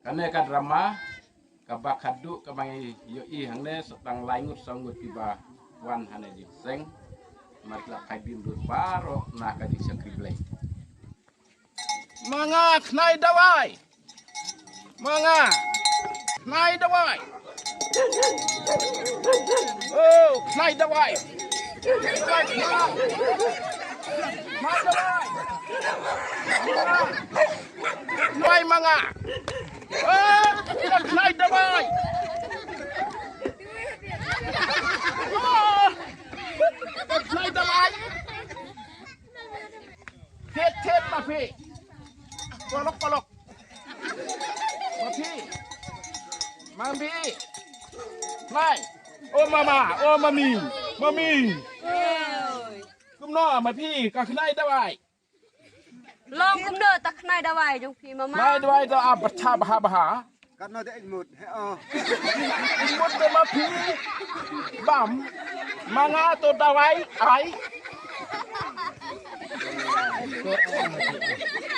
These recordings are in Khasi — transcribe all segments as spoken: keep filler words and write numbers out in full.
Kane ka drama kaba khadduh kaba ngi ïohi hangne sa tang lai ngut saw ngut kiba wan hane jingseng. Mat la phai bim dur baroh na ka jingshakri Blei. Ma nga khnai dawai. Ma nga khnai dawai. Oh, khnai dawai. Khnai dawai. Khnai dawai. Dawai ma nga. Oh, khnai dawai. Oh, khnai dawai. Thied thied ma phi. Kolok kolok. Ma phi. Ma phi. Mai. O mama, o mami. Mami. Kumno ma phi ka khnai dawai. Long kumno ta khnai dawai jong phi mama. Khnai dawai ta a bcha bha bha. Katno de ing mut. He o. Ing mut de ma phi. Bam. Ma nga to dawai ai.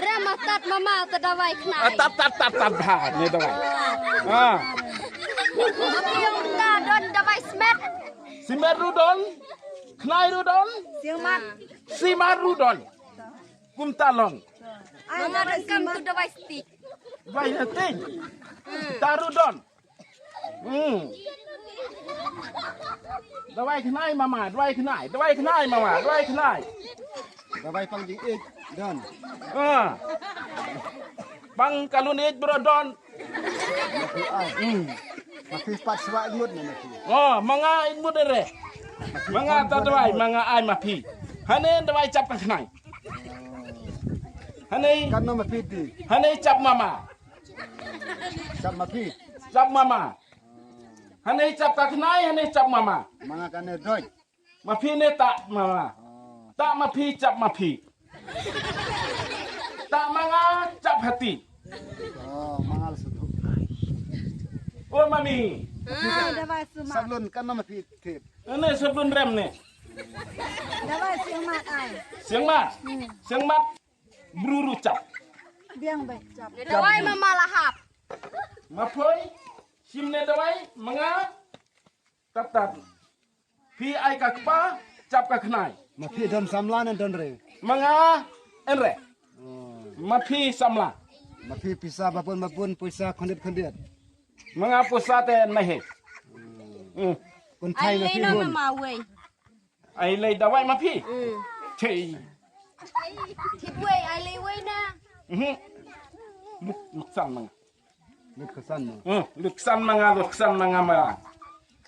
Re ma tat mama to dawai khnai. Tat tat tat tat bha ne dawai. Ah. Ong ta don dawai smet. Simet ru don. Khnai ru don. Simat. Simat ru don. Kumta long. Mama don kam tu dawai stick. Dawai stick. Taru don. Hmm. Dawai khnai mama, dawai khnai, dawai khnai mama, dawai khnai. Dawai pang jing ik don. Ah. Pang kalun ik bro don. Hmm. Ma phi pat swa ing mut ne ma phi. Oh, ma nga ing mut re. Ma nga ta dawai, ma nga ai ma phi. Hane dawai chap ka khnai. Hane. Katno ma phi di. Hane chap mama. Chap ma phi. Chap mama. Hane chap ka khnai, hane chap mama. Ma nga kane doi. Ma phi ne ta mama. Oh. Ta ma phi chap ma phi. Ta ma nga chap hati. Oh, ma nga la sutu. O mami. Dawai suma. Sablon katno ma phi thip. Ane sablon rem ne. Dawai siang mat ai. Siang mat. Hmm. Siang mat. Bruru chap. Biang bai chap. Dawai mama lahap. Ma phoi. Sim ne dawai ma nga. Tat tat. Phi ai ka kpa chap ka khnai. Ma phi don samla ne don re. Ma nga en re. Oh. Ma phi samla. Ma phi pisa babun babun pisa khondit khondit. Ma nga pisa te nahi. Hmm. Kun thai ai na lei phi na bun. Ma wei. Ai lei dawai ma phi. Hmm. Chei. Thip wei ai lei wei na. Mhm. Luk luk san ma nga. Lut ka san ma. Hmm, lut ka san ma nga, lut ka san ma nga ma.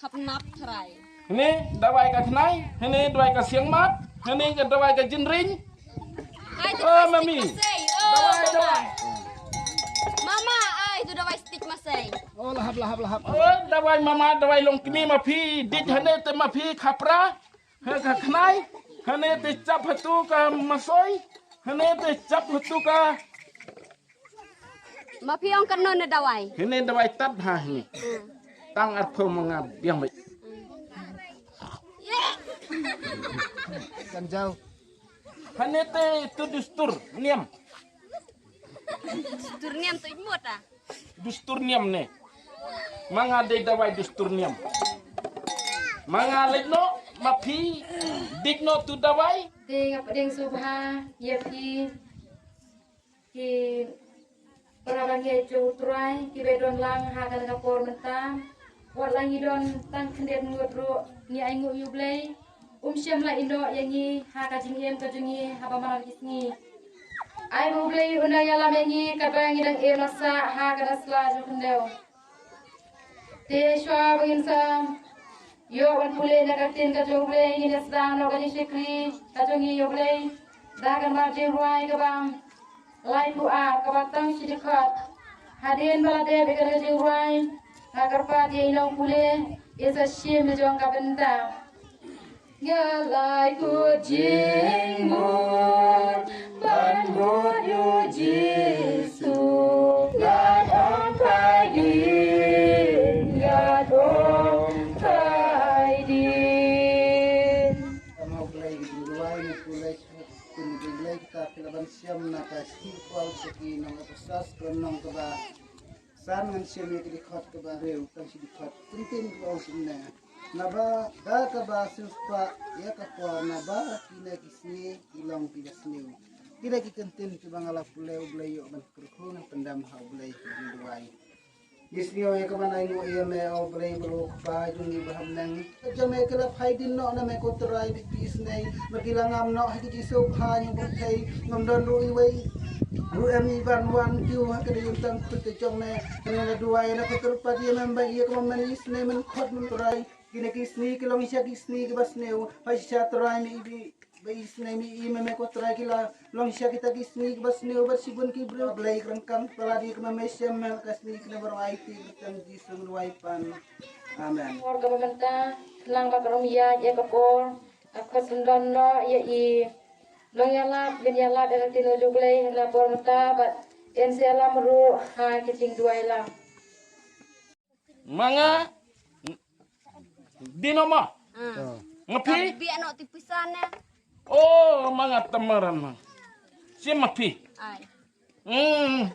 Khap nap trai. Hne dawai ka khnai, hne dawai ka siang mat, hne ka dawai ka jinring. Ai tu oh, dawai mami. Stick masai. Oh, dawai, mama. Dawai. Mama, ai tu dawai stick masai. Oh, lahap, lahap, lahap. Oh, dawai mama, dawai long kni ma phi, dit hne te ma phi khapra. He ka khnai, hne te chap hatu ka masoi, hne te chap hatu ka Ma phi ong katno ne dawai? Hine dawai tat ha hine. Hmm. Tang arphew ma nga biang beit. Hmm. Kan jaw. Hane te tu dustur niam. Dustur niam tu imut ah. Dustur niam ne. Ma nga dei dawai dustur niam. Ma nga leit noh, ma phi dik noh tu dawai. Te nga pdiang sngewbha ïa phi. Ki para bangeit jong U Trai kiba don lang ha kane ka por mynta. Wat la ngi don tang khyndiat ngut ruh ngi ainguh ïa U Blei. Um shym la ïehnoh ïa ngi ha ka jingim ka jong ngi haba man la ki sngi. Ai ba U Blei un nang ïalam ïa ngi katba ngi dang im la sah ha kane ka sla jong khyndew. Te shuwa ba ngin sa ïoh ban pule na ka ktien ka jong U Blei, ngin ïa sdang noh ka jingshakri ka jong ngi ïa U Blei da ka mat jingrwai kaba laiphew ar kaba tang shi dkhot. Hadien ba la dep ïa ka jingrwai, nga kyrpad ïa i nongpule, i sa shim la jong ka bynta. Nga lai kut jingmut ban bud ïa U Jisu. Ngan ong kai din, ngan ong kai din. Ka mawk Blei ka jingduwai, ngi pule ka jingduwai kita phi la ban shem na ka sngewthuh sa ki nong apostol, ka nong kaba San ngan shem ïa ki dkhot kaba hynriew, kan shi dkhot kyntien kaba ong kumne. Naba da kaba sngewspah ïa ka por, naba kine ki sngi ki long kiba sniew. Kine ki kyntien kiba nga la pule, U Blei ïoh ban kyrkhu ngan pyndem ha U Blei ha ka jingduwai. Ngi sngew ïa ka ban ainguh ïa me, O Blei, bad U Kpa jong ngi ba ha bneng. Jong me ki la phai dien noh na me ko Trai, bad ki isynei ba ki la ngam noh ha ki jingsngewbha jong pyrthei. Ngam don ruh iwei ruh em i ban wan kiew ha ka dei tang kut jong me. Kane la duwai na ka kyrpad ïa me, ba ïa ka mon men isynei men khot men Trai. Kine ki sngi ki long shisha ki sngi kiba sniew. Phai shisha Trai, me i ba isynei, me i me me ko Trai, ki la long shisha kita ki sngi kiba sniew bad shibun ki briew. Blei kyrkhu, pala di kama me shem me ka sngi kine baroh, ai ti kyrteng Jisu ngi duwai pan. Amen. Por kaba mynta khnang ba ka rum ïa ïa ka por, ka khot syndon noh ïa i. Long ïalap, bin ïalap ïa ka ktien U Blei ha por mynta bad yn sa ïalam ruh ha ki jingduwai lang. Ma nga dino ma. Nga phi? Bi ano ti pisan ne. Oh, ma nga tamaran ma. Si ma phi? Ai. Hmm.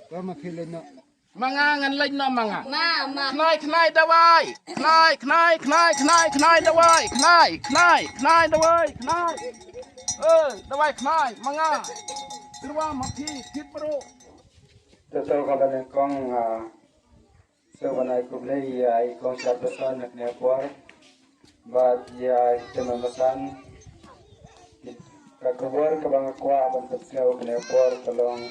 Ba ma phi le no. Ma nga ngan leit no ma nga. Ma, ma. Khnai, khnai dawai. Khnai, khnai, khnai, khnai, khnai dawai. Khnai, khnai, khnai dawai. Khnai. Eh, dawai khnai ma nga. Terwa ma phi, kit bro. Tato ka ba nyngkong, ah, sngewbha ban ai khublei ïa i kong Sharpson na kane ka por. Bad ïa i Tymmen Basan. Ka khubor kaba nga kwah ban pynsngew kane ka por ka long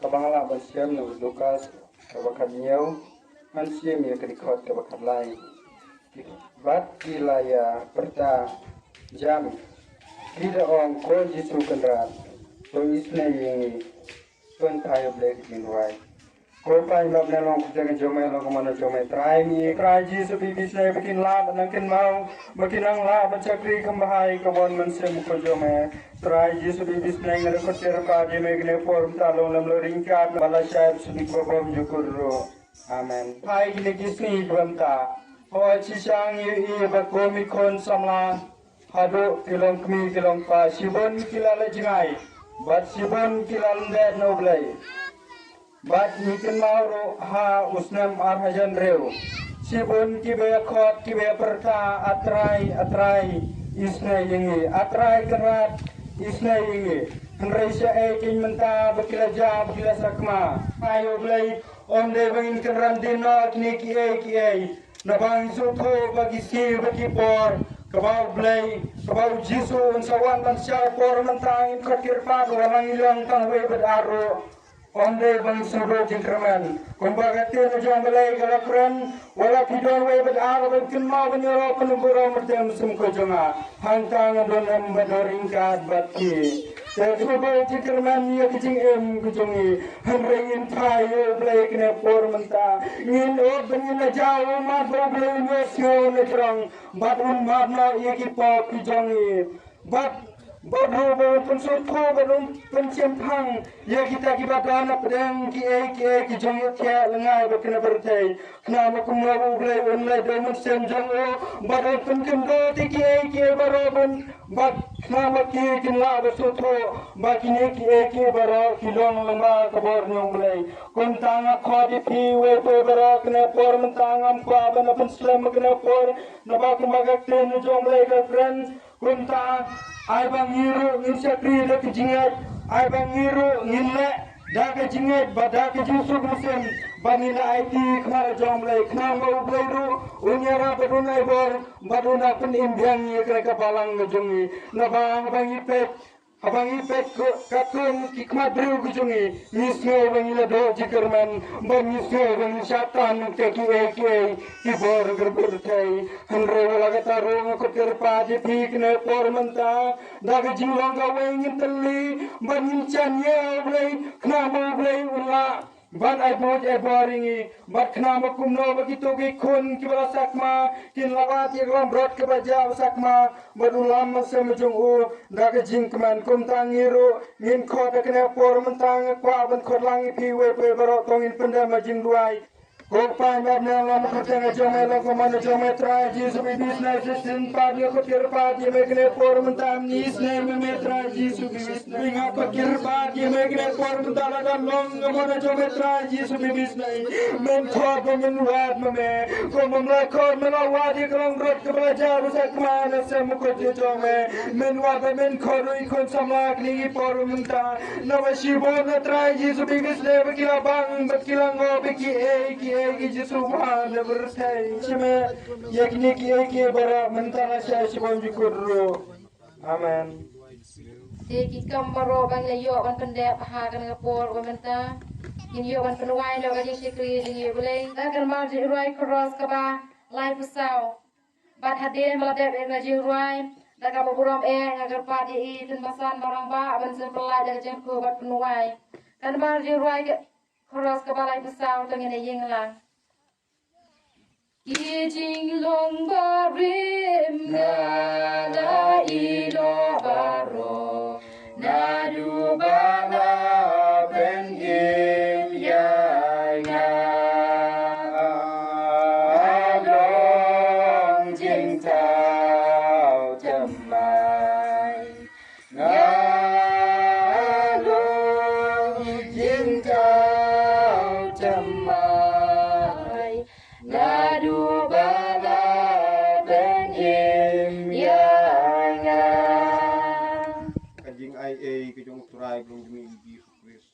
kaba nga lah ban shem na u Lukas kaba khathynñiew, ngan shem ïa ka dkhot kaba khatlai. Bad ki la ïa pyrta jam, ki da ong, Ko Jisu Kynrad, to isynei ïa ngi. Pynthait ïa U Blei ka jingduwai. Ko Kpa ba ha bneng, long ka jingim jong me, long ka mon jong me. Trai ngi, Trai Jisu, phi isynei ba kin lah ban nang kynmaw, ba kin nang lah ban shakri kham bha ïa ka mon mynsiem ko jong me. Trai Jisu, phi isynei, nga da khot kyrpad ïa me kane ka por mynta, long lem, long ryngkat bad lashai bad sha ki kaba bymjukut ruh. Amen. Phai kine ki sngi kiba mynta, hooid shisha ngi ïohi ba kum ki khun samla haduh ki longkmie ki longkpa, shibun ki la leit jngai bad shibun ki la lyndet na U Blei. Bad ngi kynmaw ruh ha u snem ar hajar hynriew, shibun kiba ïakhot, kiba ïapyrta, A Trai, A Trai, isynei ïa ngi. A Trai Kynrad, isynei ïa ngi. Hynrei shaei keiñ mynta ba ki la jia, ba ki la sakma? Ai U Blei, ym dei ba ngin kynran dien noh kine kiei kiei. Naba ngi sngewthuh ba ki sngi bad ki por kaba U Blei, kaba U Jisu un sa wan ban shai por mynta, ngin khot kyrpad, wat la ngi long tang wei bad ar ruh, ym dei ba ngi sngewthuh jingkyrmen. Kumba ka ktien jong U Blei ka la kren, wat la phi don wei bad ar, ba kynmaw ban ïaroh pynburom ïa ka mynsiem ko jong nga. Hangta nga don em bad don ryngkat bad phi. Te to ba jingkyrmen ïa ka jingim ka jong ngi. Hynrei ngin phai ïa U Blei kane ka por mynta. Ngin ot ba ngin la jaw, mad ba U Blei un ïohsngew na jrong bad un map noh ïa ki pop ki jong ngi. Bad, bad ruh ba un pynsngewthuh bad un pynshemphang ïa kita kiba don hapdeng kiei kiei ki jong ngi, ki lyngngai bad kane ka pyrthei. Khnang ba kumno U Blei un lait da u Mynsiem jong u bad un pynkynduh ïa kiei kiei baroh, bad khnang ba ki kin lah ban sngewthuh ba kine kiei kiei baroh ki long lyngba ka bor jong U Blei. Kumta nga khot ïa phi uwei pa uwei baroh kane ka por mynta, ngam kwah ban pynslem kane ka por, naba kumba ka ktien jong U Blei ka kren, Kumta, ai ba ngi ruh ngin shakri da ka jingngeit, ai ba ngi ruh ngin leh da ka jingngeit bad da ka jingsuk mynsiem, ba ngin ïa aiti khmat jong U Blei, khnang ba U Blei ruh un ïarap bad un ai bor bad un ïa pynim biang ïa kane ka balang ka jong ngi. Naba haba ngi peit, haba ngi peit ka, katkum ki khmat briew ka jong ngi, ngi sngew ba ngi la duh jingkyrmen, ba ngi sngew ba ngi shah tan ïa kiei kiei ki bor ka pyrthei. Hynrei wat la katta ruh nga khot kyrpad ïa phi kane ka por mynta, da ka jinglong kawei ngin tylli bad ngin shaniah ïa U Blei, khnang ba U Blei un lah ban ai buit ai bor ïa ngi, bad khnang ba kumno ba kito ki khun kiba la sakma kin lah ban ïa ka lambrot kaba jia ba sakma bad u lam mynsiem jong u da ka jingkmen. Kumta ngi ruh ngin khot ha kane ka por mynta, nga kwah ban khot lang ïa phi uwei pa uwei baroh, to ngin pyndem ha jingduwai. Ko Kpa ba bneng, long ka kyrteng ka jong me, long ka mon ka jong me Trai Jisu, bibisnei shisien pat, nga kyrpad ïa me kane por mynta, bibisnei me Trai Jisu, bibisnei. Nga kyrpad ïa me kane por mynta, la ka long ka mon ka jong me Trai Jisu, bibisnei. Men khot ba men wad ma me, ko mem la khot men la wad ïa ka long rot kaba la jia ba sa kma na sem u kot ka jong me. Men wad ba men khot ruh ïa khun samla kane por mynta. Naba shibun na Trai Jisu, bibisnei ba ki la bang bad ki la ngop ïa kiei kiei ki Jisu ba na pyrthei. Shim ïa kine kiei kiei baroh mynta, la shai shibun jukut ruh. Amen. Te ki kam baroh ba ngi la ïoh ban pyndep ha kane ka por ba mynta, ngin ïoh ban pynwai noh ka jingshakri jong ngi, ïa U Blei, da ka namar jingrwai Koros kaba laiphew saw. Bad hadien ba la dep ïa ka jingrwai, da kaba burom eh, nga kyrpad ïa i Tynbasan Barangbah ban sngewpyllait da ka jingkyrkhu bad pynwai. Ka namar jingrwai ka Koros kaba laiphew saw, to ngin ïeng lang. Ki jinglong barim nga la ïehnoh baroh, naduh ba la pynim ïa nga. Nga long jingthaw thymmai, nga long jingthaw thymmai, naduh ba la pynim ïa nga. Ka jingai ei ka jong U Trai ka long jong ngi Jisu Khrist.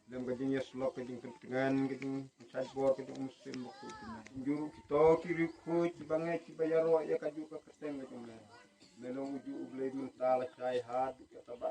Lem ka jingïasyllok, ka jingkyntengan, ka jingshait bor ka jong U Mynsiem Bakhuid. Jong ngi ruh kito ki riewkhuid kiba ngeit kiba ïaroh ïa kajuh ka kyrteng ka jong me. Me long ujuh U Blei mynta, la shai haduh katta ba